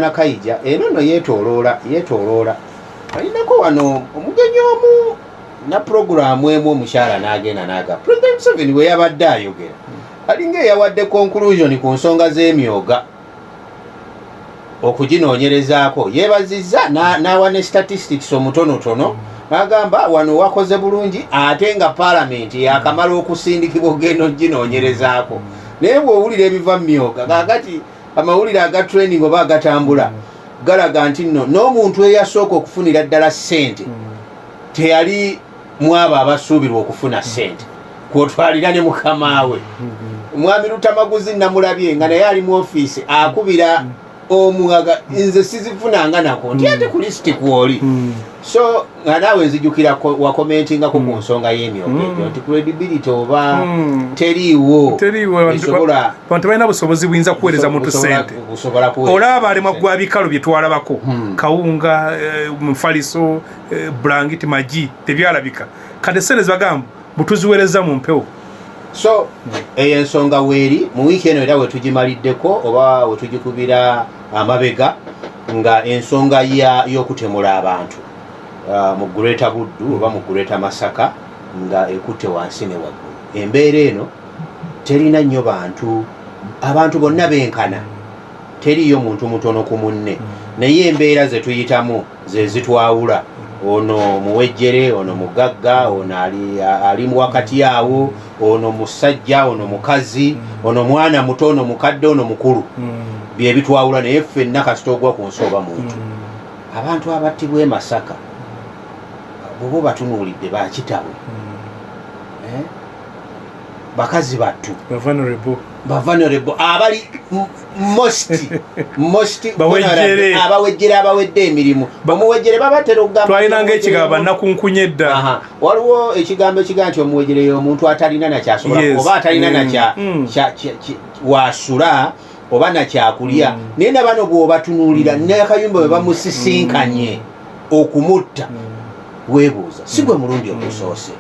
Nakaija eno nno yeetooloola yeetooloola. Alinako wano omugenyi omu na puroguraamu emu, omukyala n'agenda n'aga President Museveni bwe yabadde ayogera alinga eyawadde conclusion ku nsonga z'emyoga okuginoonyerezaako. Yeebazizza n'awa ne statistics omutonotono, n'agamba wano wakoze bulungi, ate nga paalamenti yakamala okusindikibwa ogenda oginoonyerezaako. Naye bw'owulira ebiva mu myoga kaakati, amawulire aga training oba agatambula galaga nti nno n'omuntu eyasooka okufunira ddala ssente teyali mu abo abasuubirwa okufuna ssente, kwotwalira ne mukamaawe Mwami Lutamaguzi. Namulabye nga naye ali mu ofiisi akubira omugaga, nze sizifunanga nako nti ate ku lisiti kwoli. So nga naawe nzijukira wakomentingako ku nsonga y'emyoga egyo nti credibility oba teriiwo. Teriiwo. Esobola Abantu balina busobozi buyinza kuweereza muntu sente? Busobola kuweereza. Olaba alemwa gwa bikalo bye twalabako, kawunga, mufaliso, bulangiti, magi, tebyalabika. Kati sente zibagamba butuziweereza mu mpewo. So eyo ensonga weeri mu wiiki eno, era wetugimaliddeko oba wetugikubira amabega, nga ensonga y'okutemula abantu mu Greater Buddu oba mu Greater Masaka nga ekutte wansi ne waggulu. Embeera eno terina nnyo bantu, abantu bonna benkana, teriiyo muntu mutono ku munne, naye embeera ze tuyitamu ze zitwawula: ono muwejjere, ono mugagga, ono ali wakati awo, ono musajja, ono mukazi, ono mwana muto, ono mukadde, ono mukulu. Bye bitwawula, naye ffenna kasita ogwa ku nsi oba muntu. Abantu abattibwa e Masaka bwoba obatunuulidde, bakitabwe, eh? Bakazi battu. Vulnerable. Bavulnerable, abali most Bawejjere. vulnerable, abawejjere abawedde emirimu. Omuwejjere babatera okugamba Twalinanga ekigambo nakunkunya edda. Aha. Waliwo ekigambo ekigaa nti omuwejjere y'omuntu atalina nakyasobola oba atalina nakya wasula oba nakyakulya. Naye nabano bw'obatunuulira n'akayumba bwe bamusisinkanye okumutta, weebuuza si gwe mulundi ogusoose.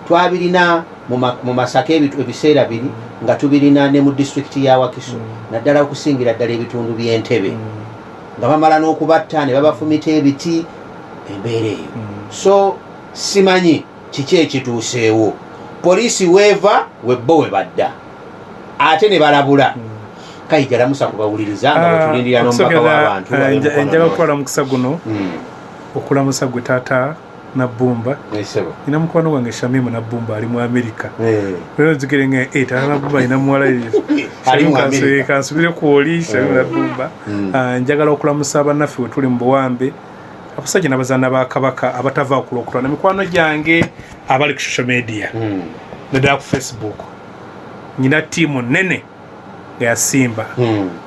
Twabirina mu Masaka ebiseera biri nga tubirina ne mu disitulikiti ya Wakiso, naddala okusingira ddala ebitundu by'Entebe, nga bamala n'okubatta ne babafumita ebiti. Embeera eyo, so simanyi kiki ekituuseewo. Poliisi weeva webbo we badda ate ne balabula. Kayija, lamusa kubawuliriza nga bwetulindirira n'omubaka w'abantu ab'e Njagala Mukono. okutwala mukisa guno okulamusa gwe taata Nabbumba. Esebo. Nina mukwano gwange Shamimu Nabbumba ali mu Amerika. Eh. Era nzikire nga taata Nabbumba alina muwala. Ali mu Amerika. Kansubire kwoli Shamimu Nabbumba. Ah, njagala okulamusa bannaffe we tuli mu buwambe, abasajja n'abazaana ba Kabaka abatava kulwokutwana, mikwano gyange abali ku social media, naddala ku Facebook. Nyina ttiimu nnene nga yasimba.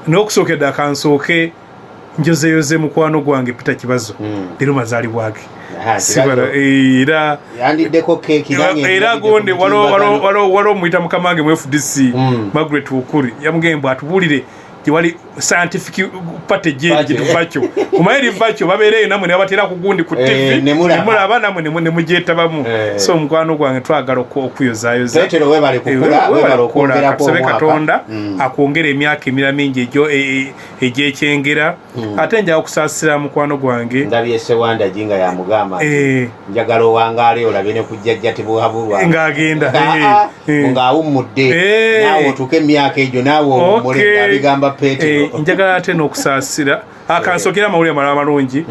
N'okusookera ddala kansooke njozeyoze mukwano gwange Peter Kibazo. Leero mazaalibwa ge. Aha, Sibala, Kibazo. era Yandiddeko keeki nange era ndidde ku gonde mutimbagano. waliwo omuyita mukamange mu FDC, Margaret Wukuri, yamugambye mbu atubuulire gyewali scientific party gyeri. Party. Gyetuvakyo kumaye livakyo babeereyo namwe ne babatera ku gundi ku TV, ne mulaba. Nemulaba namwe nemugyetabamu. So omukwano gwange twagala okuyozayoza. Petero, webale kukula, webale okwongerako Tusabe omwaka. Katonda akwongere emyaka emirala mingi egyo egy'ekyengera. Ate njagala okusaasira mukwano gwange. Ndabye Sewanda nga yamugamba nti njagala owangaale olabe ne kujjajja Tibuhaburwa Ng'agenda, ng'awummudde, naawe otuuke emyaka egyo naawe owummule, ng'abigamba Petero. Njagala ate n'okusaasira akansokera amawulire amalala amalungi.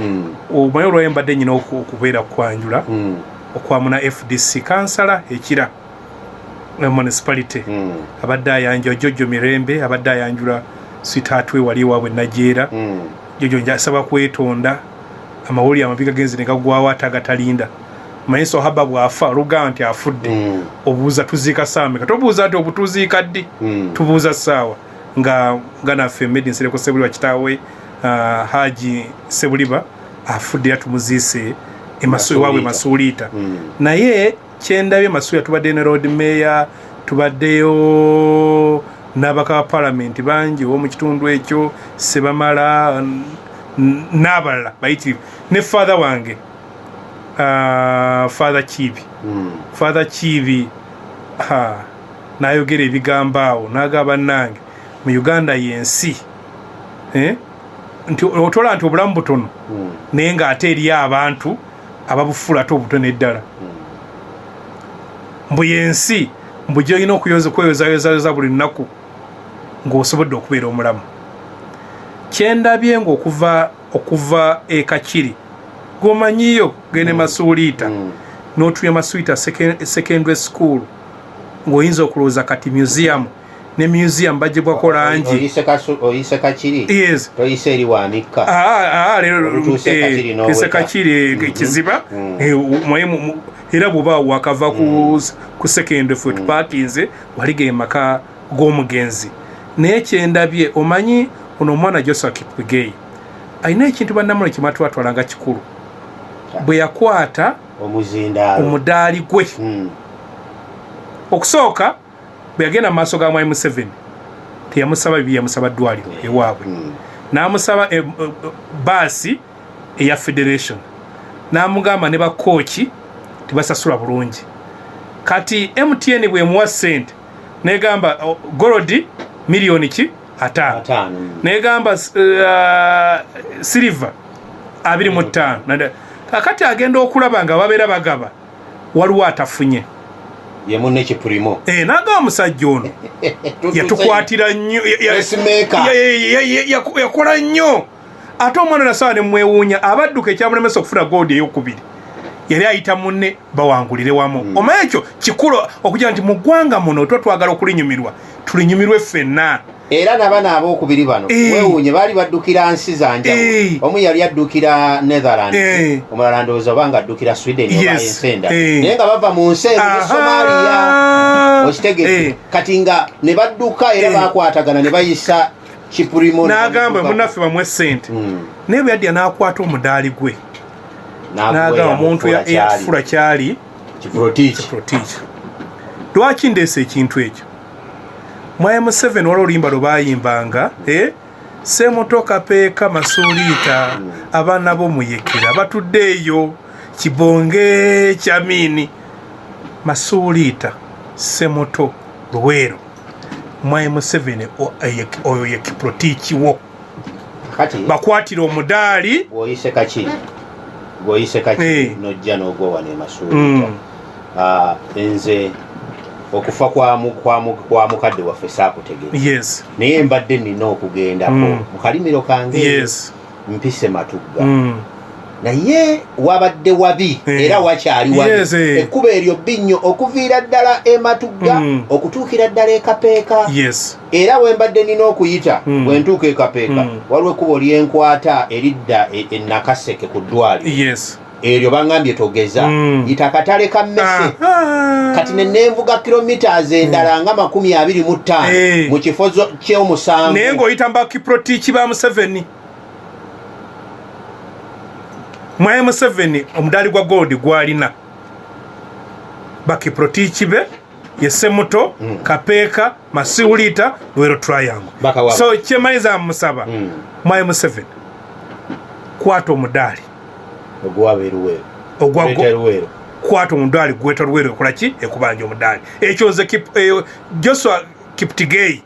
Omanyi olwayo mbadde nyina okubeera kwanjula okwamuna FDC kansala ekira municipality, abadde ayanjula Jojo Mirembe, abadde ayanjula sweetheart we wali ewaabwe Najeera. Jojo, njasaba kwetonda, amawulire amabi gagenze ne gagwawo ate agatalinda. Manyi sohaba bw'afa olugamba nti afudde, obuuza tuziika ssaawa meka? Tobuuza nti obutuziika ddi, tubuuza ssaawa. Nga naffe Medi Nsereko Sebuliba, kitaawe Haji Sebuliba afudde, era tumuziise ewaabwe Masuuliita. Naye kyendabye Masuuliita tubaddeyo ne Lord Mayor, tubaddeyo n'abaka ba palamenti bangi ow'omu kitundu ekyo Sebamala n'abalala bayitirivu, ne father wange, Father Kiibi. Father Kiibi n'ayogera ebigambo awo n'agamba, bannange, mu Uganda yensi, eh? Nti otola nti obulamu butono, naye ng'ate eriyo abantu ababufuula ate obutono eddala. Mbu yensi mbu gyolina okweyozayozayoza buli lunaku ng'osobodde okubeera omulamu. Kyendabye ng'okuva okuva e Kakiri gwomanyiyo gende Masuuliita, n'otuya Masuuliita Secondary School, ng'oyinza okulowooza kati museum ne museum bagibwako langi. Oyise Kakiri? Yes. Toyise eri Wamikka? Leero Olutuuse Kakiri n'oweta. Tuuse Kakiri, Kiziba. Era bw'oba wakava ku secondary, ffe tupakinze wali ge maka g'omugenzi. Naye kyendabye, omanyi ono omwana Joshua Kipkogei alina ekintu bannamule kyematwatwala nga kikulu bwe yakwata omuzindaalo, omudaali gwe. Okusooka bwe yagenda mu maaso ga Mwami Museveni, teyamusaba bibi, yamusaba ddwaliro ewaabwe, n'amusaba baasi eya federation, n'amugamba ne bakooki tebasasula bulungi. Kati MTN bwemuwa ssente negamba, oh, gold miliyoni ki 50, 50. Negamba silver 25. Kakati agenda okulaba nga babeera bagaba, waliwo atafunye. Ye munne Kipurimo. N'agamba musajja ono yatukwatira nnyo, Pacemaker. Yakola nnyo. Ate omwana nasawa nemwewuunya abadduka ekyamulemesa okufuna gold eyokubiri, yali ayita munne bawangulire wamu. Omanyi ekyo kikulu okugira nti mu ggwanga muno tuba twagala okulinyumirwa, tulinyumirwe ffenna. Era nabano abookubiri bano, weewuunye, baali baddukira nsi zanjawulo. Omu yali addukira Netherlands, omulala ndowooza oba nga addukira Sweden oba ensi endala, naye nga bava mu nsi eno ne Somalia, okitegedde? Kati nga ne badduka era bakwatagana ne bayisa Kipurimo ne n'agamba bamuddukako. Munnaffe bamuwe sente. Naye bwe yadya n'akwata omudaali gwe n'agamba omuntu n'aguweera eyatufula kyali Kiprotich. Kiprotich. Lwaki ndeesa ekintu ekyo? Mwaya Museveni, waliwo oluyimba lwe bayimbanga, Semuto, Kapeeka, Masuuliita, abaana b'omuyekera batudde eyo kibonge kyamiini. Masuuliita, Semuto, Luweero, Mwaya Museveni oyo ye Kiprotich wo. Kati bakwatira omudaali. Bw'oyise Kakiri nojja n'ogwa wano e Masuuliita. Nze okufa kwa mukadde waffe saakutegera, naye mbadde nina okugendako mu kalimiro kange, mpise Matugga, naye wabadde wabi era wakyali wabi. Ekkubo eryo bbi nnyo okuviira ddala e Matugga okutuukira ddala e Kapeeka. Era we mbadde nina okuyita, bwe ntuuka e Kapeeka, waliwo ekkubo lyenkwata eridda e Nakaseke ku ddwaliro. Eryo baŋŋambye togeza, yita akatale ka mmese. Kati ne nenvuga kilometers endala nga 25 mu kifo ky'omusanvu. Naye ng'oyita mbakiprotiki ba Museveni, Mwaya Museveni omudaali gwa gold gwalina bakiprotiki be ye Semuto, Kapeeka, Masiwulita, Lwero Triangle. Bakawa. So kyemanyiza musaba, Mwaya Museveni, kwata omudaali ogwabeeruweero ogwa Luweero. Kwata omudaali gweta Luweero ekolaki ekubanja omudaali. Ekyo nze Joshua Kiptigei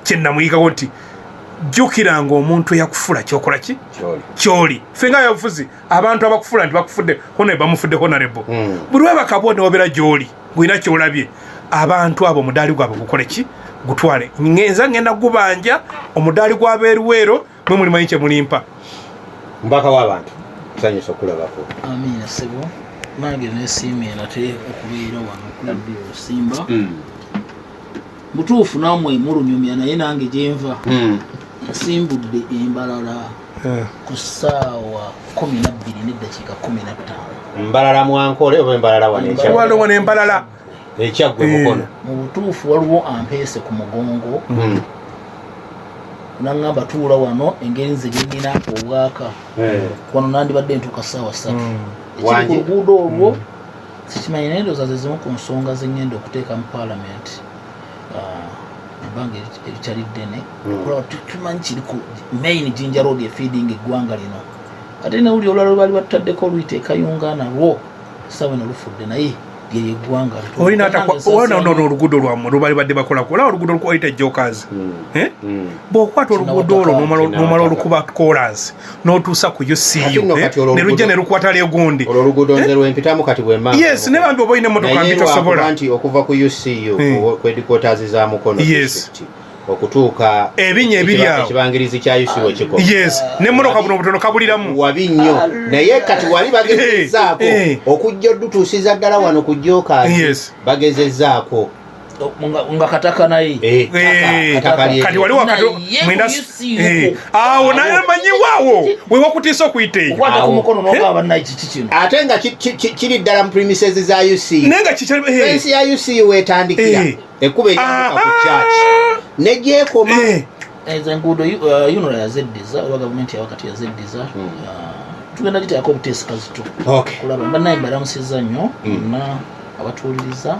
kyenamuyigako nti jjukiranga omuntu eyakufula kyokola ki kyoli. Kyoli. Ffe nga abafuzi, abantu abakufula nti bakufudde honorable, bamufudde honorable, buli webakabwa newabera gyoli ngulina kyolabye, abantu abo omudaali gwabwe gukole ki? Gutwale. Ngenza ngenda gubanja omudaali gwabeeruweero, mwe mulimanyi kyemulimpa. Mubaka w'abantu, nsanyusa okulabako. Amiina ssebo, nange nesiimye nate okubeera wano ku Radio Simba. Butuufu nammwe mulunyumya, naye nange gyenva nsimbudde embalala ku ssaawa 12:15. Mbalala mwankole oba embalala wano? Ekyaggwe? Waliwo wano embalala. Ekyaggwe, Mukono. Mu butuufu waliwo ampeese ku mugongo naŋŋamba tuula wano, engeri nze gyenina obwaka wano nandibadde ntuuka ssaawa 3. Ekiri ku Wangi. luguudo olwo sikimanyi, naye ndowooza ze zimu ku nsonga zeŋŋenda okuteeka mu paalamenti ebbanga erikyali ddene. Okulaba tumanyi kiri ku main Jinja Road efeeding eggwanga lino, ate newuli olulala lwe baali batutaddeko oluyita ekayunga, nalwo essaawa eno lufudde, naye Lyeggwanga. Olina oluguudo lwammwe lubali badde bakolako, olaba oluguudo lwayita Jokers. Eh? Bw'okwata oluguudo olwo n'omala olukuba kolansi n'otuusa ku Kati UCU, nno eh, kati olwo ne lujja oluguudo- ne lukwata legundi. Olwo oluguudo nze lwempitamu kati bwemma. Yes, ne bambi oba olina emmotoka Naye mbi lwakuba tosobola. nti okuva ku UCU ku headquarters za Mukono district okutuuka Ebinnya ebiri awo. ekibangirizi kya UCU wekikoma. Yes, nemmotoka buno butono kabuliramu. Wabi nnyo, naye kati wali bagezezzaako okujja odutuusiza ddala wano ku Jokers. Bagezezzaako. Nga kataka naye. Eh, Eh, ttaka kati wali wakati Naye mwenda ku UCU awo naye manyiwaawo wewakutiisa okuyita eyo. Okwata ku Awo. mukono nogaba bannaye, kiki kino? Ate nga kiri ddala mu premises za UCU. Naye nga kikyali Fensi ya UCU wetandikira ekkuba eryambuka ku church negyekoma. Ezo enguudo UNRA yazeddiza oba gavumenti yawakati yazeddiza. Tugenda giteekako obuteesi kazito kulaba. Bannaye mbalamusizza nnyo mwenna abatuwuliriza.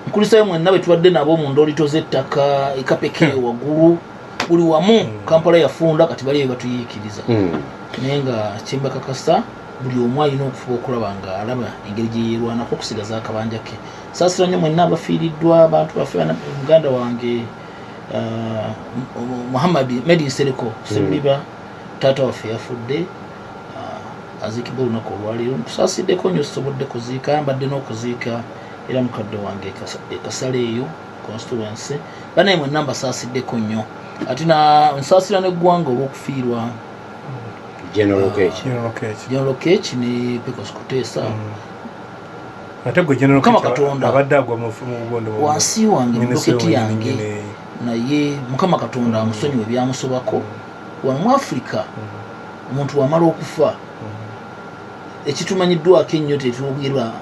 Nkulisayo mwenna bwe tubadde nabo mu ndoolito z'ettaka ekapeke waggulu buli wamu. Kampala yafunda, kati bali batuyiikiriza. Naye nga kyembakakasa, buli omu alina okufuba okulaba nga alaba engeri gye yeerwanako okusigaza akabanja ke. Saasira nnyo mwenna abafiiriddwa abantu baffe, muganda wange Muhammad Medi Nsereko Sebuliba, taata waffe yafudde, aziikibwa olunaku olwaleero. Ntusaasiddeko nnyo, sisobodde kuziika, mbadde n'okuziika era mukadde wange ekasala eyo constituency. Banaye mwenna mbasaasiddeko nnyo, ate nsaasira n'eggwanga olw'okufiirwa General Kech. General Kech. General Kech ne Pecos Kuteesa. Ate gwe General Mukama Kech Katonda. Abadde agwa mu bugondo Wansi wange, mu Minisitule doketi yange. wenyini. Naye Mukama Katonda amusonyiwe byamusobako. Wano mu Afirika omuntu wamala okufa, ekitumanyiddwako ennyo tetwogerwa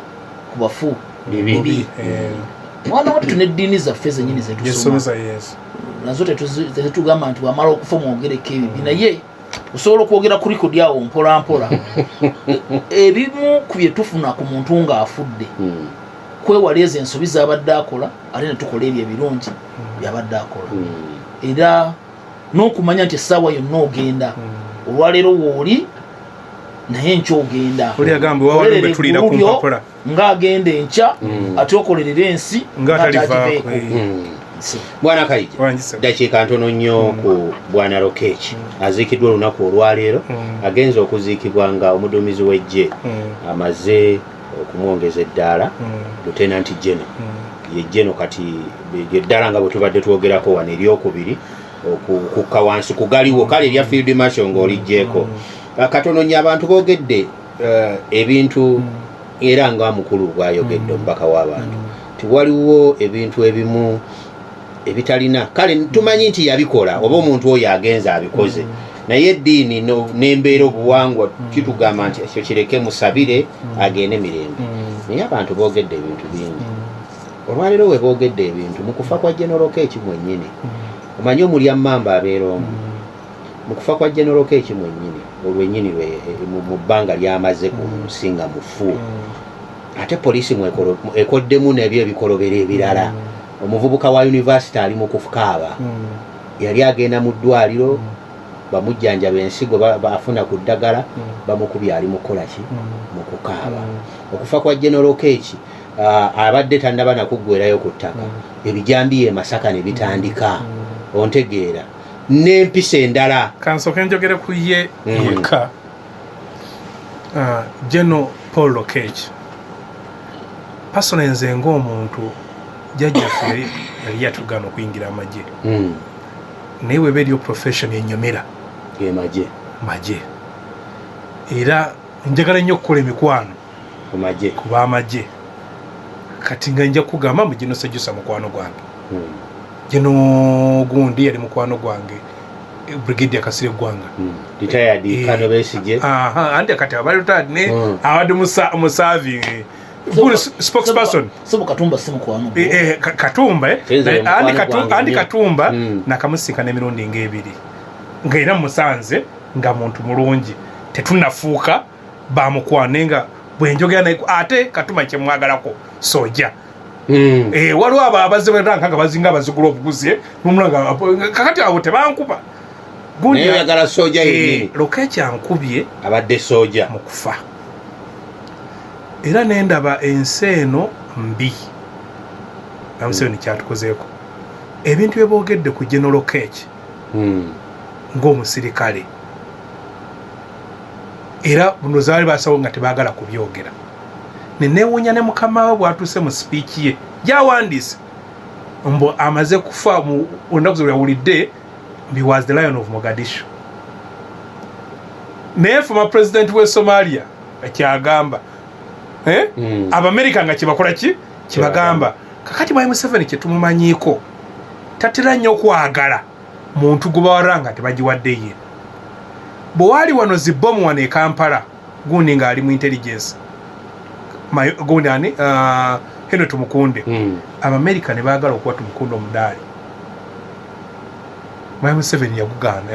ku bafu Bibi. bibi. Mwana wattu, n'eddiini zaffe zenyini zetusoma Gyesomesa, yes. nazo tetugamba nti wamala okufa mwogereko ebibi, naye osobola okwogera ku likodi awo mpola mpola. Ebimu ku bye tufuna ku muntu ng'afudde, kwewala ezo ensobi z'abadde akola, ate ne tukola ebyo ebirungi byabadde akola, era n'okumanya nti essaawa yonna ogenda. Olwaleero wooli, naye enkya ogenda. Oli agamba wawali Olerera bwe tuliira ku eggulu lyo mpapula. Ng'agenda enkya, ate okolerera ensi Nga atalivaako, ng'atagiveeko. Bwana Kaija, Wangise. dakiika ntono nnyo ku bwana Lokech aziikiddwa olunaku olwaleero. Agenza okuziikibwa nga omuduumizi w'eggye amaze okumwongeza eddaala, Lieutenant General. Ye General kati lyeddaala nga bwe tubadde twogerako wano eryokubiri okukka wansi kugaliwo, kale erya Field Marshal ng'oliggyeko. Katono nnyo, abantu boogedde ebintu, era nga mukulu bw'ayogedde, omubaka w'abantu, ti waliwo ebintu ebimu ebitalina. Kale tumanyi nti yabikola oba omuntu oyo agenza abikoze, naye eddiini n'embeera obuwangwa kitugamba nti ekyo kireke, musabire agende mirembe. Naye abantu boogedde ebintu bingi olwaleero. We boogedde ebintu mu kufa kwa General Keki mwennyini, omanyi omulya mmamba abeera omu. Mu kufa kwa General Keki mwennyini, olwennyini mu bbanga lyamaze ku nsi nga mufu, ate poliisi ekoddemu nebyo ebikolobero ebirala. Omuvubuka wa yunivasite ali mu kukaaba, yali agenda mu ddwaliro bamujjanjaba ensigo, afuna ku ddagala, bamukubye, ali mukukola ki? Mu kukaaba. Okufa kwa General Keki, abadde tannaba nakuggwerayo ku ttaka, ebijambiya e Masaka ne bitandika, ontegeera, n'empisa endala. Kansooke njogere ku ye yekka. General Paul Lokech, personally nze ng'omuntu, jjajjaffe yali yatugaana okuyingira amagye, naye weba eriyo profession enyomera, Ge magye. Magye. Era njagala nnyo okukola emikwano Ku magye. ku b'amagye. Kati nga nja kugamba mbu Gino Sejusa mukwano gwange, gino gundi yali mukwano gwange, Brigadier Kasire Eggwanga. Retired. Kano Besigye. Aha, anti kati abali retired ne abadde musavi spokesperson. Sebo Katumba si mukwano gwo? Katumba, Tenze mukwano gwange andi nnyo. Katumba nakamusisinkana emirundi ng'ebiri, nga era musanze nga muntu mulungi, tetunafuuka bamukwano, naye nga bwenjogera naye, ate Katumba kyemwagalako soja. Waliwo abo abazze bweranka nga bazinga abazigula obuguzi, nomulanga kakati abo tebankuba. Gundi Naye oyagala soja yennyini. Lokech ankubye Abadde soja. mu kufa. Era nendaba ensi eno mbi, Museveni kyatukozeeko, ebintu bye boogedde ku General Lokech ng'omusirikale, era buno zaali basawo nga tebaagala kubyogera. Nenewuunya ne mukama we bwatuuse mu speech ye gyawandiise mbu amaze kufa mu olunaku ze yawulidde mbu was the Lion of Mogadishu. Naye former president we Somalia kyagamba, eh? Abamerika nga kyebakola ki kibagamba. Kakati mwami Museveni kyetumumanyiiko, tatera nnyo okwagala muntu gubawara nga tebagiwadde ye. Bwe waali wano zibomu wano e Kampala, gundi ng'ali mu intelligence, gundi ani, Henry Tumukunde, Abamerika ne baagala okuwa Tumukunde omudaali. Mwami Museveni yagugaana,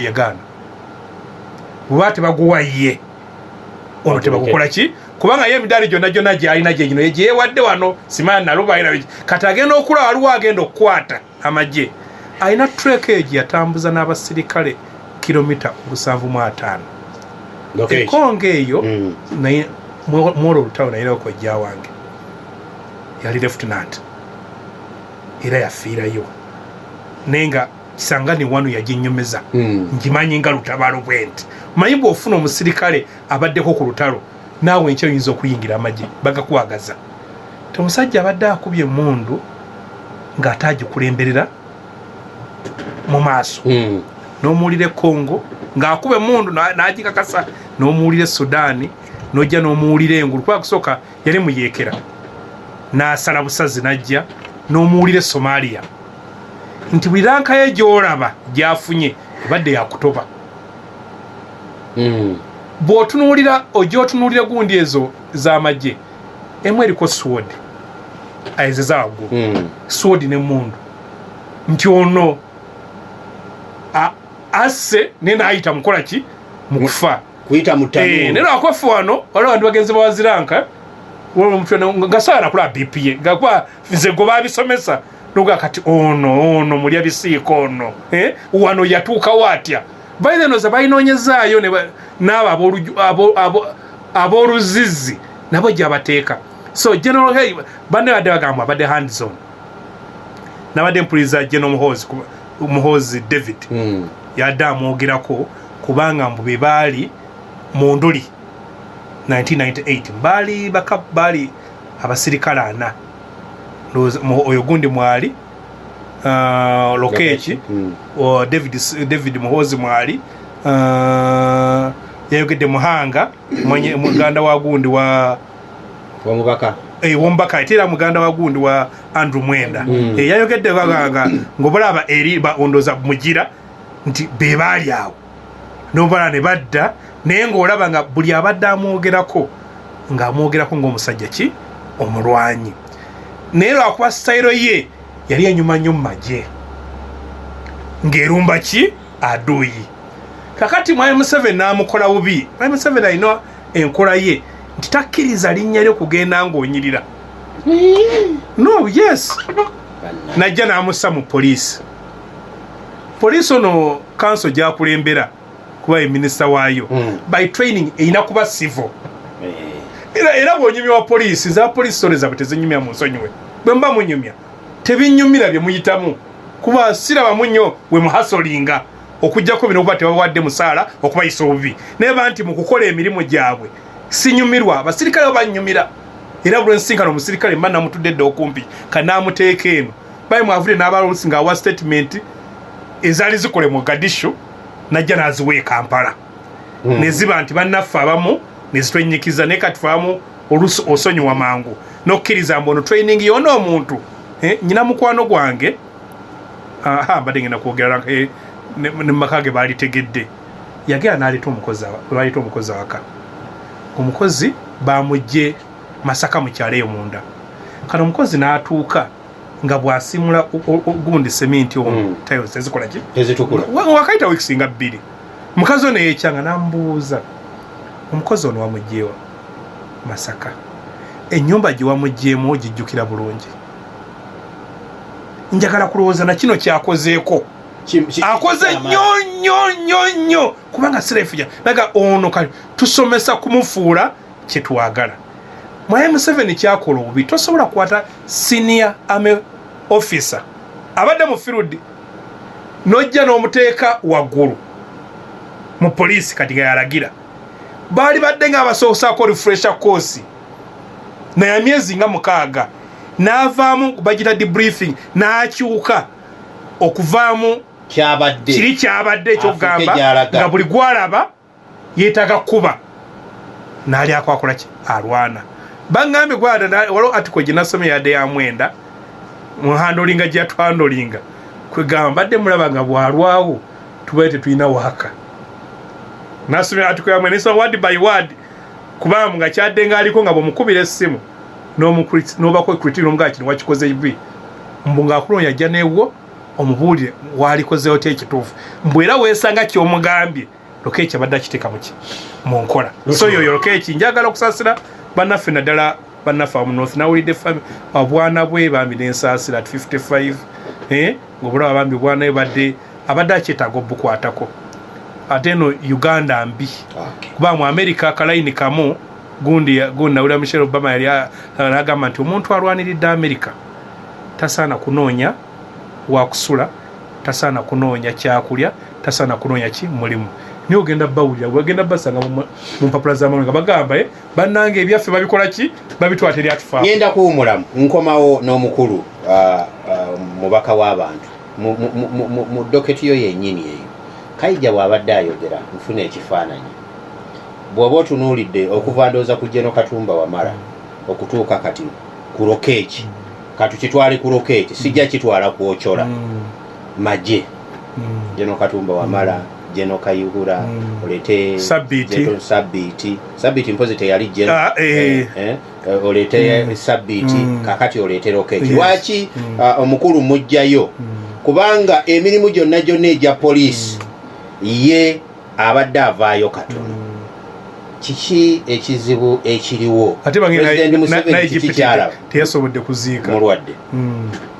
yagaana. Bweba tebaguwa ye ono, tebagukola ki? Kubanga ye emidaali gyonna gyonna gyalina gyegino gyeyewadde wano, simanyi nalubalina. Kati agenda okulaba waliwo agenda okukwata amagye, alina trek eyo gye yatambuza n'abasirikale kilomita 75. Lokech. Ekongo eyo, naye mwolwo olutalo nayinawo kojja wange, yali lieutenant era yafiirayo, naye nga Kisangani wano yaginyumiza. Ngimanyi nga lutabalo bwe nti manyi bw'ofuna omusirikale abaddeko ku lutalo, naawe enkya oyinza okuyingira amagye bagakwagaza. Ti omusajja abadde akubye emundu ng'ate agikulemberera mu maaso, n'omuwulira e Congo ng'akuba emundu n'agikakasa, n'omuwulira e Sudaani, n'ojja n'omuwulira engulu, kuba kusooka yali muyeekera n'asala busazi n'ajja, n'omuwulira e Somalia, nti buli rank ye gy'olaba gy'afunye ebadde yakutoba. Bw'otunuulira, ojja otunuulira gundi ezo z'amagye, emu eriko sword, ezo eza waggulu, sword n'emmundu, nti ono asse naye n'ayita mukola ki mu kufa. Kuyita mu Eh, ttanuulu. Naye lwakwaffe wano waliwo abantu bagenzi bawaziranka nga saala kulaba BP ye, ngakuba nze gwe babisomesa noga kati ono mulya bisiiko ono, eh, wano yatuukawo atya? Bainoza bayinoonyezaayo n'abo ab'oluzizi nabo gyabateeka. So General hey banne badde bagamba abadde hands on. Nabadde mpuliriza General Muhoozi, Muhoozi David, yadde amwogerako kubanga mbu be baali mu nduli 1998, baali baka baali abasirikale ana. Ndowooza oyo gundi mwali, Lokech, o David Muhoozi mwali, yayogedde Muhanga muganda wa gundi wa Wamubaka. Eh, womubaka, ate era muganda wa gundi wa Andrew Mwenda. Eh, yayogedde baganga ngaobulaba eri ondoza mugira nti be baali awo nobala ne badda, naye ng'olaba nga buli abadde amwogerako ng'amwogerako ng'omusajja ki omulwanyi, naye lwakuba sitayiro ye yali enyuma nnyo mu magye ng'erumba ki aduyi. Kakati mwami Museveni n'amukola bubi. Mwami Museveni alina enkola ye nti takkiriza linnya lyo kugenda ng'onyirira. No, yes, najja n'amussa mu poliisi. Poliisi ono kanso gyakulembera kuba ye minisita waayo, by training erina kuba civil. Era bw'onyumya wa poliisi, nze abapoliisi sole zaabwe tezinyumya, mu nsonyiwe bwe muba munyumya tebinyumira bye muyitamu, kuba sirabamu nnyo we muhasolinga okugjako bino okuba tebabawadde musaala, okubayisa obubi. Naye ba nti mu kukola emirimu gyabwe sinyumirwa. Abasirikale bo banyumira, era buli ensinkano omusirikale mba namutudde dda okumpi kanaamuteeka eno bayi mwavudde n'abalusi ng'awa statement ezaali zikole mu Mogadishu, najja n'aziwa e Kampala, neziba nti bannaffe abamu nezitwenyikiza. Naye kati fe abamu oluusi osonyiwa mangu n'okkiriza mbu ono training yona omuntu. Eh, nyina mukwano gwange, aha, mbadde ngenda kwogera, eh, ne mumaka ge baalitegedde, yagenda n'aleeta omukozi baleeta omukozi awaka. Omukozi bamugje Masaka mu kyalo eyo munda. Kano omukozi n'atuuka nga bw'asimula gundi seminti ono, tiles tezikola ki? Tezitukula. Wakayita weeks nga 2, mukazi ono yekyanga n'amubuuza, "Omukozi ono wamugyewa?" "Masaka." "Ennyumba gye wamugyemu ogijjukira bulungi? Njagala kulowooza na kino kyakozeeko." Akoze nnyo nnyo nnyo nnyo, kubanga sirefuja naga ono kati tusomesa kumufuula kyetwagala. Mwami Museveni kyakola obubi, tosobola kukwata senior army officer abadde mu field n'ojja n'omuteeka waggulu mu poliisi. Kati nga yalagira baali badde nga abasoosaako refresher course naye myezi nga 6, n'avaamu bagita debriefing, n'akyuka okuvaamu kyabadde kiri kyabadde ekyokugamba Afuuke gy'alaga. Nga buli gwalaba yeetaaga kuba n'alyako akola ki, alwana. Baŋŋambye gwada waliwo article gye nasomye yadde ya 9 mu handlinga gye yatuhandlinga, kwegamba mbadde mulaba nga bwalwawo tubaye tetulina waaka. Nasomye article ya 9, nesoma word by word, kubanga nga kyadde nga aliko nga bwomukubira essimu n'obako critique n'omugaa kino wakikoze bi, mbu ng'akuloonya ajja newo omubuulire walikozeewo ty ekituufu, mbu era weesanga kyomugambye Lokech abadde akiteeka muki mu nkola. So yoyo Lokech, njagala okusaasira bannaffe, naddala bannaffe amu North. Nawulidde obwana bwe bambi nensaasira at 55, ng'obulaba bambi obwana bwe badde abadde akyetaaga obukwatako. Ate eno Uganda mbi, kuba mu America akalayini kamu gundi gundi. Nawulira Michelle Obama yali agamba nti omuntu alwaniridde America tasaana kunoonya wakusula, tasaana kunoonya kyakulya, tasaana kunoonya ki mulimu. Naye ogenda bawulira, ogenda basanga mu mpapula z'amawulire nga bagamba, "Bannange, ebyaffe babikola ki, babitwala, teri atufaako." Ngenda kuwumulamu, nkomawo n'omukulu mubaka w'abantu mu docket yo yennyini eyo. Kaija bw'abadde ayogera, nfuna ekifaananyi bw'oba otunuulidde okuva ndowooza ku General Katumba Wamala okutuuka kati ku Lokech. Katukitwale ku Lokech, sijja kitwala kwokyora magye. General Katumba Wamala, General Kayihura, olete Sabiti. General Sabiti. Sabiti mpozi teyali General. Ah, eh. Olete Sabiti, kakati olete Lokech. Lwaki omukulu mujjayo? Kubanga emirimu gyonna gyonna egya poliisi ye abadde avaayo katono. Kiki ekizibu ekiriwo? Ate bange President Museveni kiki kyalaba? Teyasobodde kuziika. Mulwadde.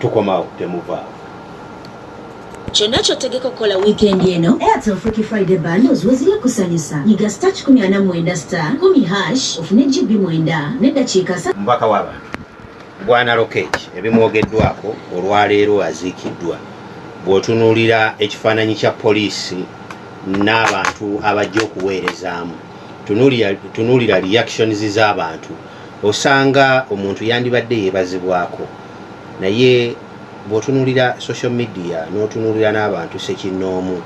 Tukomawo, temuvaawo. Kyonna ky'otegeka okukola wiikendi eno, Airtel Freaky Friday bundles weziri ekusanyusa. Nyiga star 149 star 10 hash ofune GB 9 n'eddakiika Mubaka w'abantu Bwana Lokech, ebimwogeddwako olwaleero aziikiddwa. Bw'otunuulira ekifaananyi kya poliisi n'abantu abajja okuweerezaamu, tunuulira reactions z'abantu, osanga omuntu yandibadde yeebazibwako, naye bw'otunuulira social media n'otunuulira n'abantu sekinnoomu,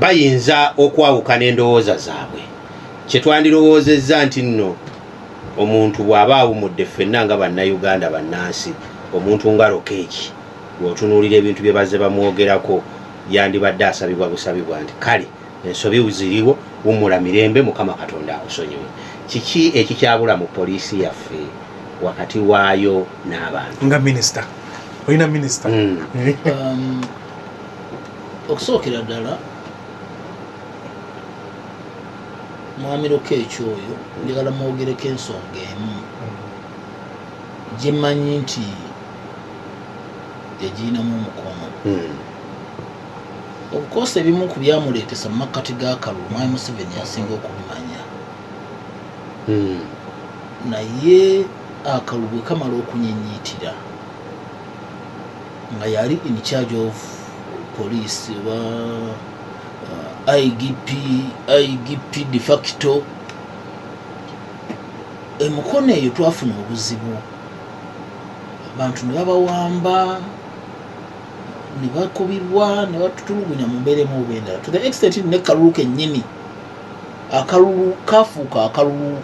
bayinza okwawukana endowooza zaabwe. Kyetwandirowoozezza nti nno omuntu bw'aba awumudde, ffenna nga Bannayuganda, bannansi, omuntu nga Lokech, bw'otunuulira ebintu bye bazze bamwogerako, yandibadde asabibwa busabibwa nti kale ensobi ziriwo, wummula mirembe, Mukama Katonda akusonyiwe. Kiki ekikyabula mu poliisi yaffe wakati waayo n'abantu? Nga minisita, olina minisita. Okusookera ddala, mwami Lokech oyo njagala mwogereko ensonga emu gyemmanyi nti yagiyinamu omukono. Of course ebimu ku byamuleetesa mu makkati g'akalulu, mwami Museveni yasinga okubimanya, naye akalulu bwe kamala okunyenyiitira nga yali in charge of police oba IGP, IGP de facto, emukono eyo twafuna obuzibu, abantu ne babawamba ne bakubibwa ne batutulugunya mu mbeera emu oba endala, to the extent ne kalulu kennyini, akalulu kafuuka akalulu.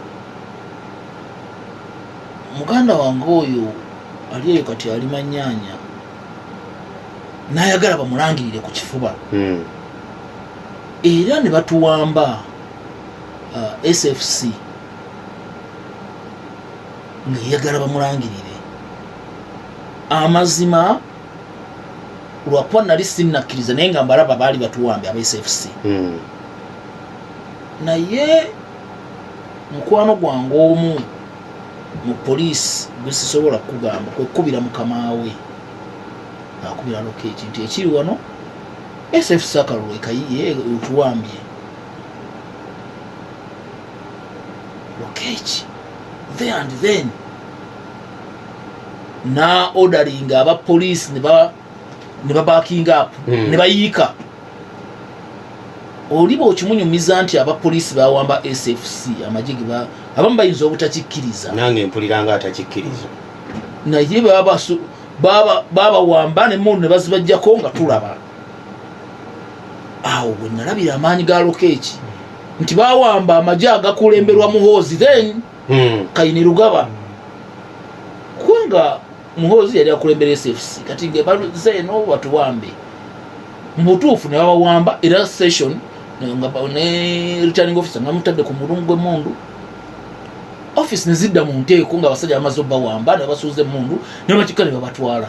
Muganda wange oyo ali eyo kati ali manyaanya, n'ayagala bamulangirire ku kifuba, era ne batuwamba SFC ng'eyagala bamulangirire. Amazima lwakuba nali sinnakkiriza, naye nga mbalaba baali batuwambye aba SFC. Naye mukwano gwange omu mu poliisi gwe sisobola kugamba, kwekubira mukama we, akubira Lokech nti ekiri wano SFC akalulu ekayiye otuwambye. Lokech There and then na ordering aba police ne ba backing up, ne bayiika. Oliba okimunyumiza nti abapoliisi bawamba SFC, amagye ge abamu bayinza obutakikkiriza. Nange mpulira nga atakikkiriza. Naye babawamba nemundu ne bazibajjako nga tulaba. Awo bwe nalabira amaanyi ga Lokech nti bawamba amagye agakulemberwa Muhoozi, then Kainerugaba, kubanga Muhoozi yali akulembera SFC. Kati nga baze eno batuwambe mu butuufu, ne babawamba. Era session ne returning officer nga mutadde ku mulungu gw'emmundu, office ne zidda mu nteeko nga abasajja bamaze obbawamba, ne babasuuza emmundu ne bakika ne babatwala.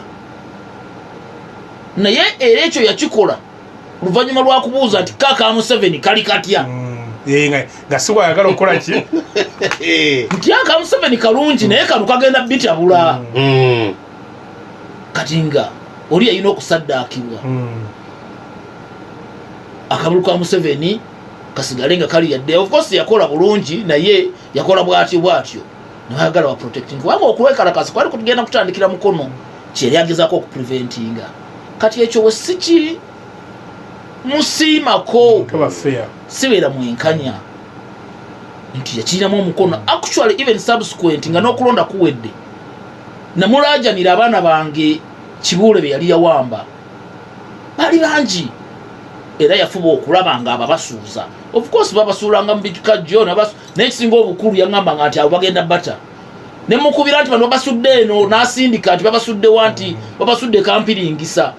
Naye era ekyo yakikola oluvannyuma lwa kubuuza nti kaaka Museveni kali katya? Eh, nga si wayagala okukola ki? Nti aka Museveni kalungi, naye kano kagenda bitabula. Kati nga oli yalina okusaddaakibwa, akamulu ka Museveni kasigale nga kali. Yadde of course yakola bulungi, naye yakola bwatyo bwatyo nebayagala wa protecting, kubanga okwekalakasa kwali kugenda kutandikira mukono kyeyali agezaako okupreventinga. Kati ekyo we siki musiimako. Toba fair. Sibeera mwenkanya nti yakirinamu omukono. Actually, even subsequent nga n'okulonda kuwedde, namulajanira abaana bange Kibuule be yali yawamba baali bangi, era yafuba okulaba nga ababasuuza. Of course babasuulanga mu bikajjo, naye ekisinga obukulu yaŋŋambanga nti abo bagenda bata. Nemukubira nti bano babasudde eno, n'asindika nti babasuddewa, nti babasudde kampiringisa.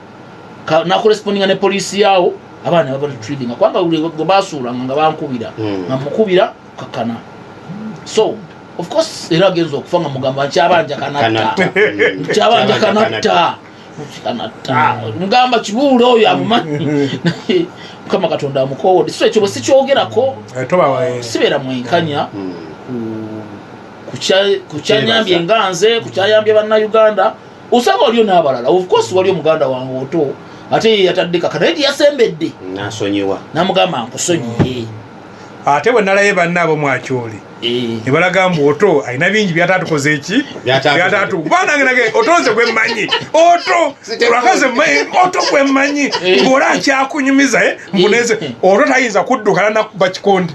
Nakorespondinga ne poliisi yaawo, abaana babatreatinga, kubanga buli gwe basuulanga nga bankubira, nga mukubira kakana. So of course era agenza okufa nga mugamba nkyabanja kanatta. Kanatta. Nkyabanja kanatta, kanatta. Mugamba Kibuule oyo amumanyi, naye Mukama Katonda amukowodde. So ekyo bwe sikyogerako, Eh, toba sibeera mwenkanya ku kyanyambye nga nze, ku kyayambye Bannayuganda. Osanga waliyo n'abalala. Of course waliyo muganda wange oto, ate ye yatadde kaka, naye teyasembedde. Nasonyiwa. Namugamba nkusonyiye. Ate bwe nalaye banna abo mwakyoli ne balaga mbu Oto alina bingi byatatukoze eki. Byatatukoze. Kuba nange Oto nze gwe mmanyi, Oto lwakaze mmanyi Oto gwe mmanyi, ng'ola akyakunyumiza, mbuneze Oto tayinza kuddukana nakuba kikondi.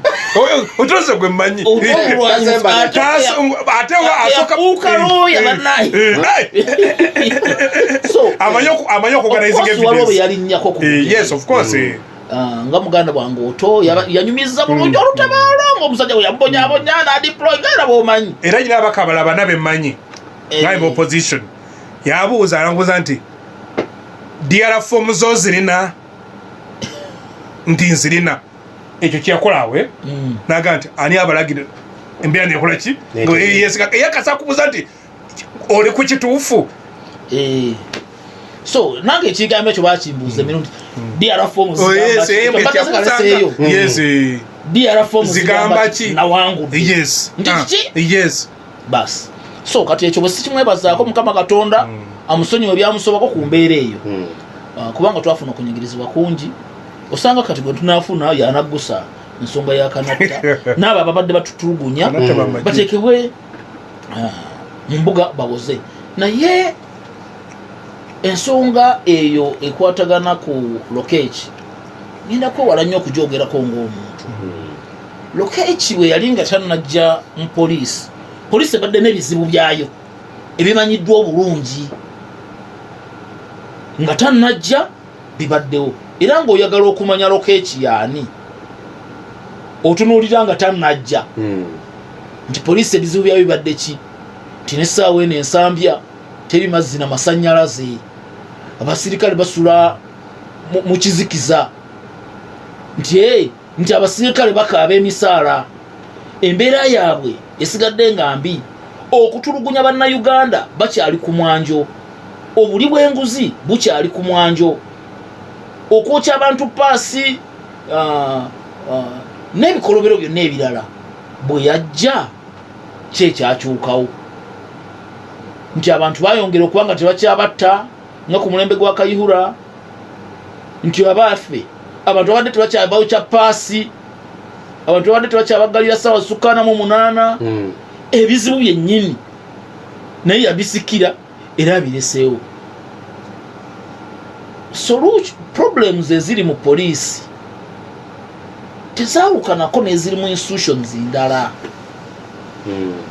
Oto nze gwe mmanyi. Oto omulwanyi, Ate asooka yafuuka lawyer, bannaye. So amanyi okuorganizing of course waliwo bwe evidence. yalinnyako ku Yes, of course. Ah, nga muganda bwange Oto yanyumiza bulungi olutabaalo ngaomusajja bwe yamubonyabonya nadeploy nga era bwomanyi. Era nyina abaka abalala bana bemmanyi nga mu opposition, yabuuza, alambuuza nti DR form zo zirina, nti nzirina. Ekyo kyeyakolawe naga nti ani abalagira embeera nekola ki? Eyakasa kubuuza nti oli ku kituufu. Eh. So nange ekigambo ekyo bakimbuuza emirundi, DR form Oh, yes, zigamba ki? kyakubuuzanga. Yes. DR form Zigamba ki? Nawangudde. Nti Ah, kiki? Basi, so kati ekyo bwe sikimwebazaako, Mukama Katonda amusonyiwe byamusobako ku mbeera eyo. Ah, kubanga twafuna okunyigirizibwa kungi. Osanga kati gwe tunafuna yanaggusa ensonga ya Kanatta n'abo ababadde batutulugunya Kanatta bamagye. bateekebwe mu mbuga bawoze. Naye ensonga eyo ekwatagana ku Lokech, ngenda kwewala nnyo okugyogerako ng'omuntu. Lokech bwe yali nga tannajja mu poliisi, poliisi ebadde n'ebizibu byayo ebimanyiddwa obulungi nga tannajja bibaddewo. Era ng'oyagala okumanya Lokech yaani, otunuulira nga tannajja nti poliisi ebizibu byayo bibadde ki, nti n'essaawa eno Ensambya teri mazzi na masanyalaze, abasirikale basula mu kizikiza, nti nti abasirikale bakaaba emisaala, embeera yaabwe esigadde nga mbi, okutulugunya Bannayuganda bakyali ku mwanjo, obuli bw'enguzi bukyali ku mwanjo, okwokya abantu paasi, n'ebikolobero byonna ebirala. Bwe yajja kyekyakyukawo nti abantu bayongera okuba nga tebakyabatta nga ku mulembe gwa Kayihura, nti abaffe abantu babadde tebakyabawukya paasi, abantu babadde tebakyabagalira sawa sukkaana mu munaana. Ebizibu byennyini naye yabisikira era abireseewo. Solution, problems eziri mu poliisi tezaawukanako n'eziri mu institutions ndala.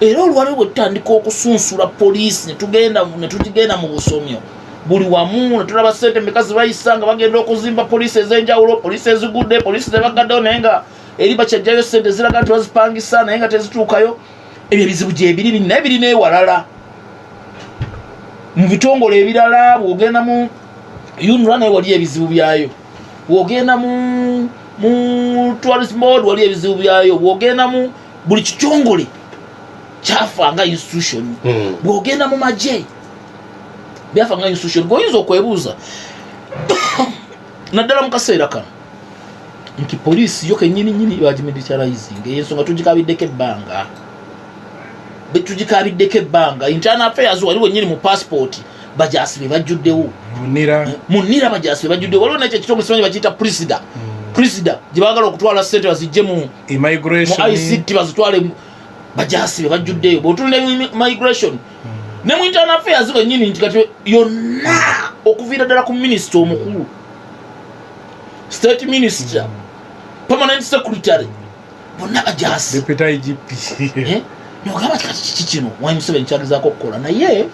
Era olwaliwo bwe tutandika okusunsula poliisi ne tugenda mu busomyo buli wamu, ne tulaba sente meka zibayisa nga bagenda okuzimba poliisi ez'enjawulo, poliisi ezigudde, poliisi zebagaddewo, naye nga eri bakyajjayo sente ziraga nti bazipangisa naye nga tezituukayo. Ebyo ebizibu gyebiri, naye birina ewalala mu bitongole ebirala. Bwogenda mu UNRA naye wali ebizibu byayo, bwogenda mu tourism board wali ebizibu byayo, bwogenda mu buli kitongole kyafa nga institution, bwogenda mu magye byafa nga institution. Gweoyinza okwebuuza naddala mu kaseera kano nti poliisi yo kenyini nyini bagimilitarizing. Eyo ensonga tugikabiddeko ebbanga, tugikabiddeko ebbanga. Internal affairs wali wenyini mu passport bajasi be bajjuddewo. Munira. Munira bajasi be bajjuddewo. Waliwo nekyo ekitongole simanyi bakiyita PRISDA, PRISDA gye baagala okutwala sente bazijje mu immigration, ICT bazitwale bajasi be bajjuddeyo. Bwotulina migration ne mu internal affairs wenyini nti kati yonna okuviira ddala ku minisita omukulu, state minister, permanent secretary, bonna bajasi. Deputy IGP. Eh? Nogamba ti kati kiki kino mwami Museveni kyagezaako okukola? Naye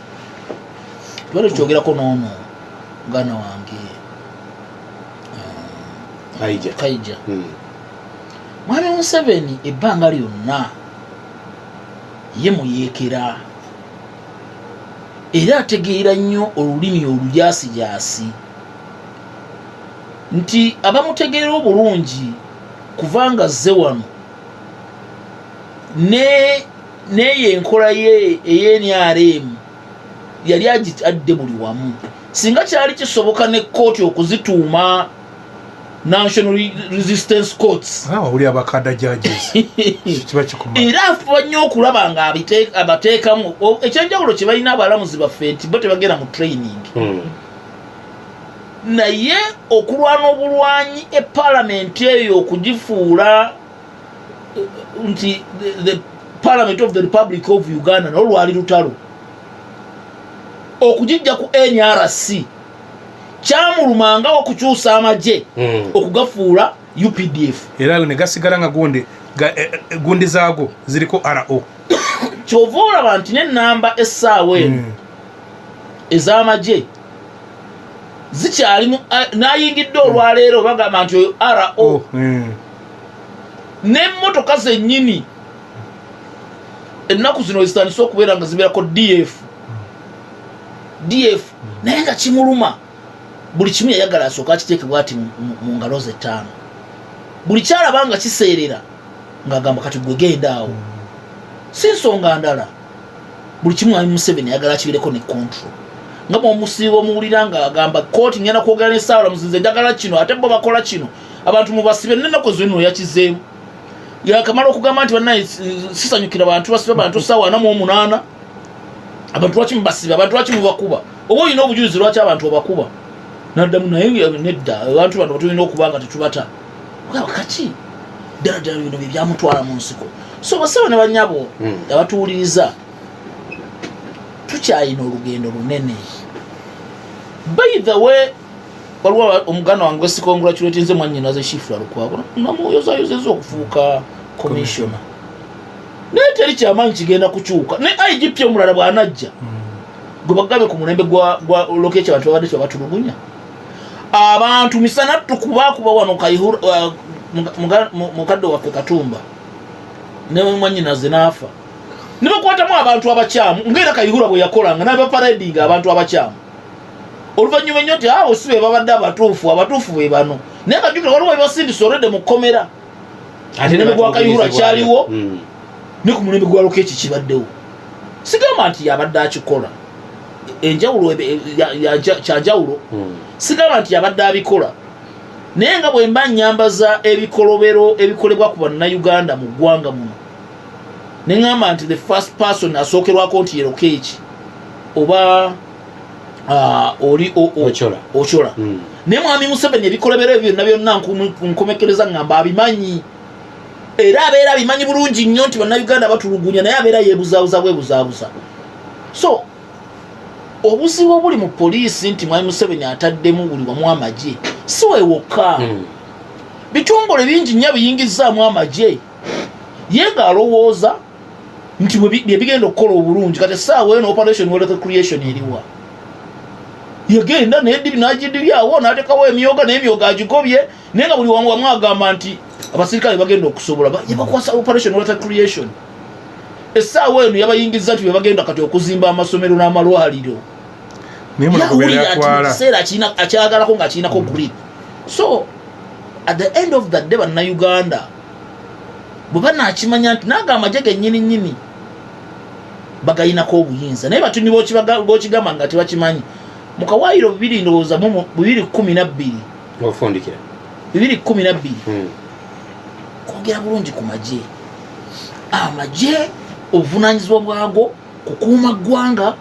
tubadde tukyogerako noono muganda wange. Kaija. Kaija. Mwami Museveni ebbanga lyonna ye muyeekera era ategeera nnyo olulimi olujaasijaasi nti abamutegeera obulungi kubanga azze wano neyo enkola ye ey'NRM yali agitadde buli wamu. Singa kyali kisoboka ne kooti okuzituuma National Resistance Courts. Ah, wawuli abakada judges kiba kikuma. Era afuba nnyo okulaba nga abateekamu. Ekyenjawulo kye balina abalamuzi baffe nti bo tebagenda mu training, naye okulwana obulwanyi epalamenti eyo okugifuula nti the Parliament of the Republic of Uganda, nalwo lwali lutalo. Okugijja ku NRC kyamulumanga okukyusa amagye okugafuula UPDF. Era ne gasigala nga gundi gundi zaago ziriko RO. Kyova olaba nti nenamba essaawa eno ez'amagye zikyalimu nayingidde olwaleero bagamba nti oyo RO. Oh, N'emmotoka zennyini ennaku zino zitandise okubeera nga zibeerako DF, DF, naye nga kimuluma. Buli kimu yayagala asooka akiteekebwa ati mu ngalo ze ttaano. Buli kyalaba nga kiseerera ng'agamba kati gwe genda awo, si nsonga ndala. Buli kimu mwami Museveni ayagala akibireko ne control, nga bwomusiiba omuwulira ng'agamba kooti ngenda kwogera n'essaabalamuzi, nze njagala kino, ate bo bakola kino, abantu mubasibe. Nenaku zino yakizeemu yakamala okugamba nti bannaye sisanyukira bantu basibe bantu ssaawa 48. Abantu lwaki mubasibe? Abantu lwaki mubakuba? Oba olina obujulizi lwaki abantu obakuba? Naddamu naye nedda, abantu bano tulina okuba nga tetubata. Ogamba kaki ddala ddala bino bye byamutwala mu nsiko. So basebo ne banyabo abatuwuliriza, tukyalina olugendo lunene. By the way, waliwo omuganda wange gwesicongratulate nze mwanyinaze Shifra Lukwago, namuyozayozeza okufuuka commissioner, naye teri kyamaanyi kigenda kukyuka. Ne IGP omulala bw'anajja gwe bagabe ku mulembe gwa Lokech, abantu babadde kyebatulugunya abantu misana tukubakuba wano Kayihura, mukadde waffe Katumba ne mwanyinaze n'afa ne bakwatamu abantu abakyamu, ngaera Kayihura bwe yakolanga n'abaparadinga abantu abakyamu. Oluvannyuma ennyo nti abo si be babadde abatuufu, abatuufu be bano. Naye kajjukira waliwo ebasindisa olwedde mu kkomera. Ate Mulembe gwa Kayihura kyaliwo. Ne ku mulembe gwa Lokech kibaddewo. Sigamba nti yabadde akikola enjawulo kyanjawulo. Sigamba nti yabadde abikola, naye nga bwe mba nyambaza ebikolobero ebikolebwa ku bannayuganda mu ggwanga muno, ne ŋŋamba nti the first person asookerwako nti ye Lokech oba oli Ochola. Ochola. Naye mwami Museveni ebikolobero ebyo byonna byonna nkomekereza ŋŋamba abimanyi. Era abeera abimanyi bulungi nnyo nti bannayuganda batulugunya, naye abeera yeebuzaabuza bwebuzaabuza. So obuzibu obuli mu poliisi nti Mwami Museveni ataddemu buli wamu amagye, si wewokka. Bitongole bingi nnyo biyingizaamu amagye, ye ng'alowooza nti bye bigenda okukola obulungi. Kati essaawa eno Operation Wealth Creation eriwa? Yagenda nagidibyawo, n'ateekawo emyoga, n'emyoga agigobye, naye nga buli wamu wamu agamba nti abasirikale bagenda okusobola. Yabakwasa Operation Wealth Creation. Essaawa eno yabayingiza nti bebagenda kati okuzimba amasomero n'amalwaliro. Naye Munagobe Yawulira nti mu yatwala kiseera akyagalako ng'akirinako grip. So at the end of the day, bannayuganda bwe banakimanya nti naago amagye gennyini nnyini bagayinako obuyinza, naye batuni b'okigamba nga tebakimanyi. Mu kawaayiro bibiri, ndowooza mu 2012, Ofundikira. 2012, kwogera bulungi ku magye. Amagye obuvunanyizibwa bwago kukuuma ggwanga,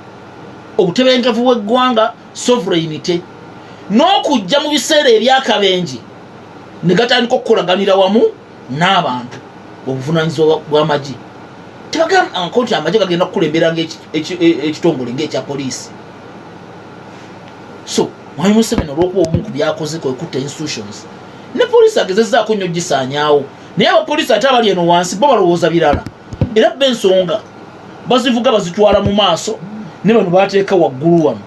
obutebenkevu bw'eggwanga, sovereignty, n'okujja mu biseera ebyakabenje ne gatandika okukolaganira wamu n'abantu. Obuvunanyizibwa bw'amagye, tebagambako nti amagye gagenda kukulembera ekitongole ng'ekya poliisi. So Mwami Museveni, olwokuba obumu ku byakoze kwekutta institutions, ne poliisi agezezaako nnyo gisaanyaawo, naye abapoliisi ate abali eno wansi bo balowooza birala, era bo ensonga bazivuga bazitwala mu maaso, ne bano bateeka waggulu wano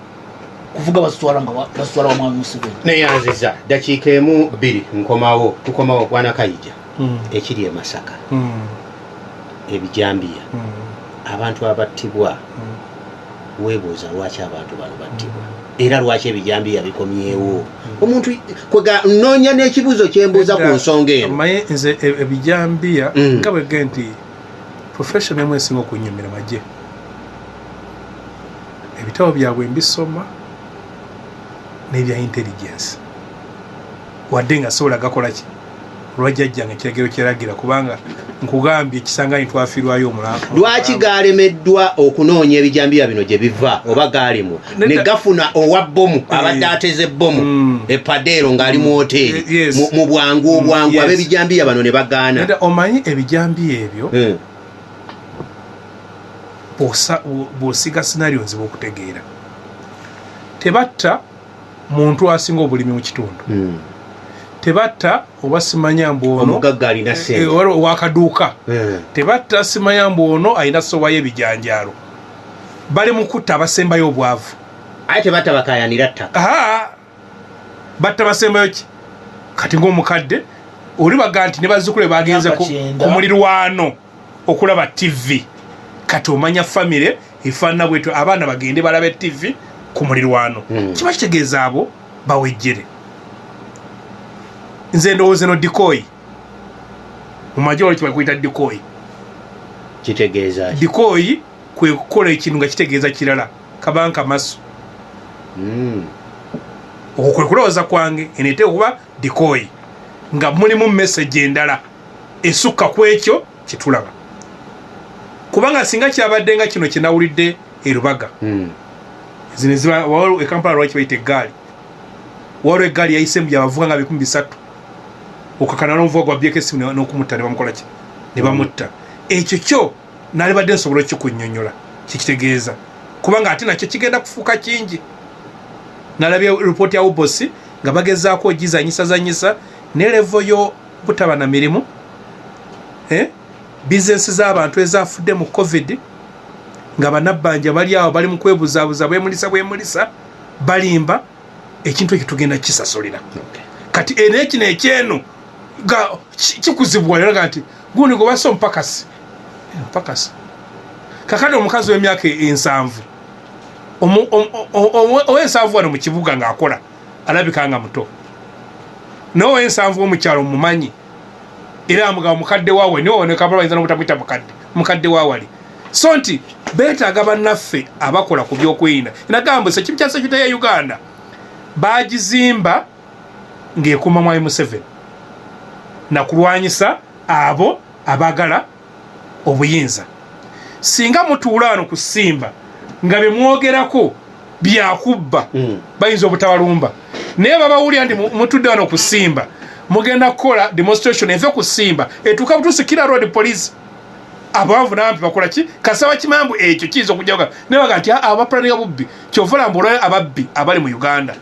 kuvuga bazitwala nga bazitwala wa Mwami Museveni. Neyanziza. Dakiika emu bbiri nkomawo, tukomawo. Bwana Kayija, ekiri e Masaka, ebijambiya, abantu abattibwa, weebuuza lwaki abantu bano battibwa, era lwaki ebijambiya bikomyewo? Omuntu kwega nnoonya n'ekibuuzo kyembuuza ku nsonga eno. Maye nze ebijambiya, nga bwege nti profession emu esinga okunyumira magye, ebitabo byabwe mbisoma n'ebya intelligence, wadde nga sobola gakola ki olwajjajjange ekiragiro kyeragira, kubanga nkugambye ekisangani twafiirwayo omulambo. Lwaki galemeddwa okunoonya ebijambiya bino gye biva, oba gaalimu ne gafuna owa bbomu abadde ateze bbomu epadeero ng'ali mu woteeri mu bwangu obwangu, ab'ebijambiya bano ne bagaana? Nedda, omanyi ebijambiya ebyo, bw'osiga scenario nzibu okutegeera. Tebatta muntu asinga obulimi mu kitundu, tebatta oba simanya mbu ono omugagga alina sente, owakaduuka, tebatta simanya mbu ono alina sowa y'ebijanjaalo. Bali mu kutta abasembayo obwavu. Aye tebatta bakayanira ttaka. Aha, batta basembayo ki? Kati ngaomukadde oli baga nti ne bazzukulu bagenze Myaka 90. ku mulirwano okulaba TV. Kati omanya famire efaanana bwetyo, abaana bagende balabe TV ku mulirwano, kiba kitegeeza abo bawejjere. Nze ndowooza eno decoy. Mu magye waliwo kyebakwita decoy. Kitegeeza ki? Decoy kwe kukola ekintu nga kitegeeza kirala, kabanka maso. Okwo kwe kulowooza kwange. Eno eteekwa okuba decoy nga mulimu message endala esukka ku ekyo kyetulaba, kubanga singa kyabadde nga kino kyenawulidde erubaga, zino eziba waliwo e Kampala, lwaki bayita eggaali? Waliwo eggaali yayise mu byabavuga nga 300, okakana n'omuvuga gwabyeko esimu n'okumutta ne bamukola ki, ne bamutta. Ekyo kyo nalibadde nsobola okikunyonyola kikitegeeza, kubanga ate nakyo kigenda kufuuka kingi. Nalabye ripooti ya ubosi nga bagezaako ogizanyisazanyisa ne level y'obutaba na mirimu, eh? Bizinesi z'abantu ezafudde mu COVID, nga banabbanja bali awo bali mu kwebuzaabuza, bwemulisa bwemulisa, balimba. Ekintu ekyo tugenda kisasulira. Kati eno kino ekyeno ga kikuzibwa nti gundi gwe bassa omupakasi, omupakasi. Kakati omukazi w'emyaka 70, ow'70 wano mu kibuga ng'akola alabika nga muto, naye ow'70 omukyalo mumanyi, era amugamba mukadde wawe, niwe wonekabala bayinza nobutamwita mukadde, mukadde wawali. So nti beetaaga bannaffe abakola ku byokwerinda. Nagamba ekibi kya security ya Uganda, bagizimba ng'ekuuma Mwami Museveni nakulwanyisa abo abagala obuyinza. Singa mutuula wano ku Simba nga bemwogerako byakubba, bayinza obutabalumba, naye babawulira nti mutudde wano ku Simba. Mugenda kukola demonstration eve ku Simba etuuka butuusi Kira Road Police. Abawanvu n'abampi bakola ki? Kasaba kimambu ekyo kiyinza okujjaga naye baga nti abapulaninga bubbi. Kyova olaba olwayo ababbi abali mu Uganda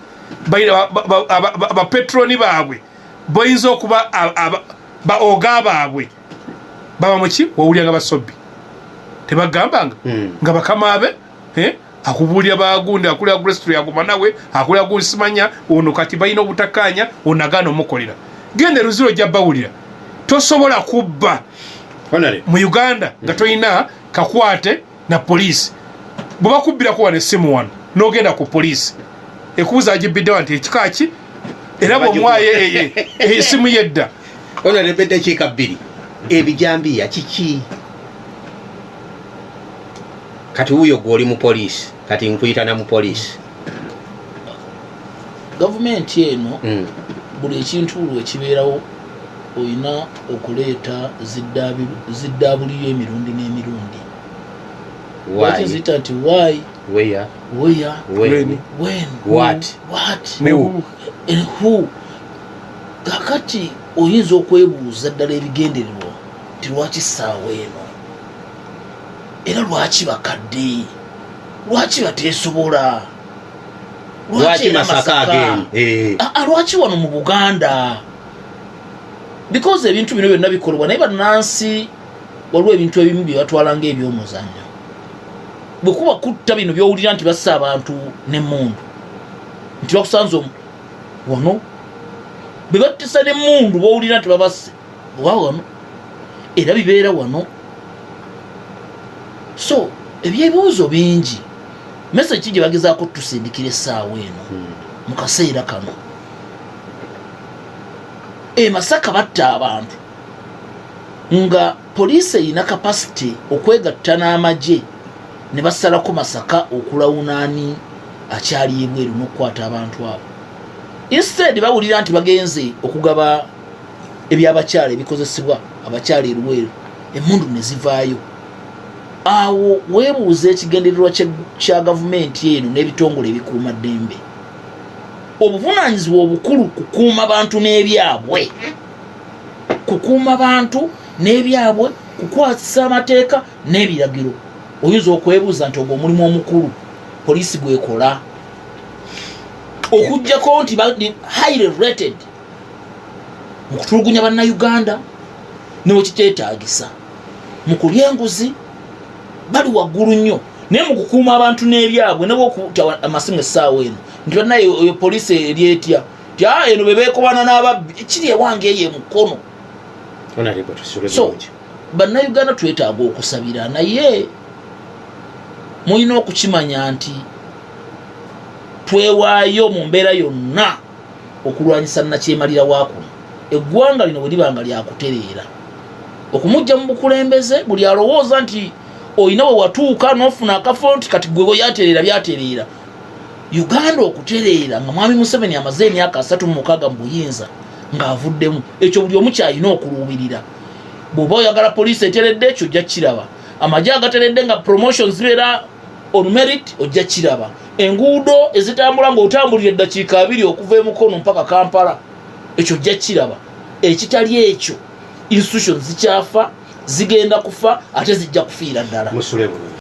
bapetroni baabwe bayinza okuba ba oga baabwe baba muki, wawulira nga basobbi tebagambanga nga bakama be akubuulira bagundi akulira Grace yaguma nawe akulira gundi simanya ono kati balina obutakkaanya, ono agaana omukolera. Genda eruziro ojja bawulira. Tosobola kubba mu Uganda nga tolina kakwate na poliisi. Bwe bakubbirako wano essimu wano n'ogenda ku poliisi ekubuza agibbiddewa nti ekika ki, era bwomwayo esimu yedda. Honorable, eddakiika 2, ebijambiya kiki? Kati wuuyo gwe oli mu poliisi, kati nkuyita na mu poliisi. Gavumenti eno, buli ekintu buli ekibeerawo olina okuleeta ziddaabuliryo emirundi n'emirundi. Lwaki nziyita nti why, where, where, when, when, what, what ne who. And who. Kakati oyinza okwebuuza ddala ebigendererwa nti lwaki saawa eno, era lwaki bakadde, lwaki bateesobola, lwaki era Masaka again? Ah, ah, lwaki wano mu Buganda? Because ebintu bino byonna bikolebwa naye bannansi waliwo ebintu ebimu bye batwala ngaebyomuzannyo. Bwe kuba kutta bino byowulira nti bassa abantu n'emmundu, nti bakusanze wano bwe battisa n'emmundu, bowulira nti babasse oba wano era bibeera wano. So ebyebibuuzo bingi. Message ki gye bagezaako tusindikira essaawa eno mu kaseera kano? E Masaka batta abantu nga poliisi erina capacity okwegatta n'amagye ne basalako Masaka okulawuna ani akyali ebweru n'okukwata abantu abo. Instead bawulira nti bagenze okugaba ebyabakyala ebikozesebwa abakyala eruweeru, emundu ne zivaayo. Awo weebuuza ekigendererwa kya gavumenti eno n'ebitongole ebikuuma ddembe. Obuvunaanyizibwa obukulu kukuuma bantu n'ebyabwe, kukuuma bantu n'ebyabwe, kukwasisa amateeka n'ebiragiro. Oyinza okwebuuza nti ogwo omulimu omukulu poliisi gwekola, okugjako nti bali highly rated mu kutulugunya bannayuganda newekiteetagisa, mu kulya enguzi bali waggulu nnyo, naye mu kukuuma abantu n'ebyabwe nebwokuta amasimu essaawa eno nti bannaye oyo poliisi eri etya nti a eno bebeekobana n'ababbi ekiri ewange eyo emukono. Honorable, tusule So, bulungi. Bannayuganda twetaaga okusabira, naye mulina okukimanya nti twewaayo mu mbeera yonna okulwanyisa nakyemalira wa kuno. Eggwanga lino bwe liba nga lyakutereera, okumujja mu bukulembeze, buli alowooza nti olina we watuuka n'ofuna akafo nti kati gwe byatereera byatereera. Uganda okutereera nga mwami Museveni amaze emyaka 36 mu buyinza ng'avuddemu, ekyo buli omu kyalina okuluubirira. Bw'oba oyagala poliisi eteredde, ekyo ojja kiraba. Amagye agateredde nga promotion zibeera on merit, ojja kiraba. Enguudo ezitambula ng'otambulira eddakiika 20 okuva emukono mpaka Kampala, ekyo ojja kiraba. Ekitali ekyo, institutions zikyafa, zigenda kufa, ate zijja kufiira ddala. Musule bulungi.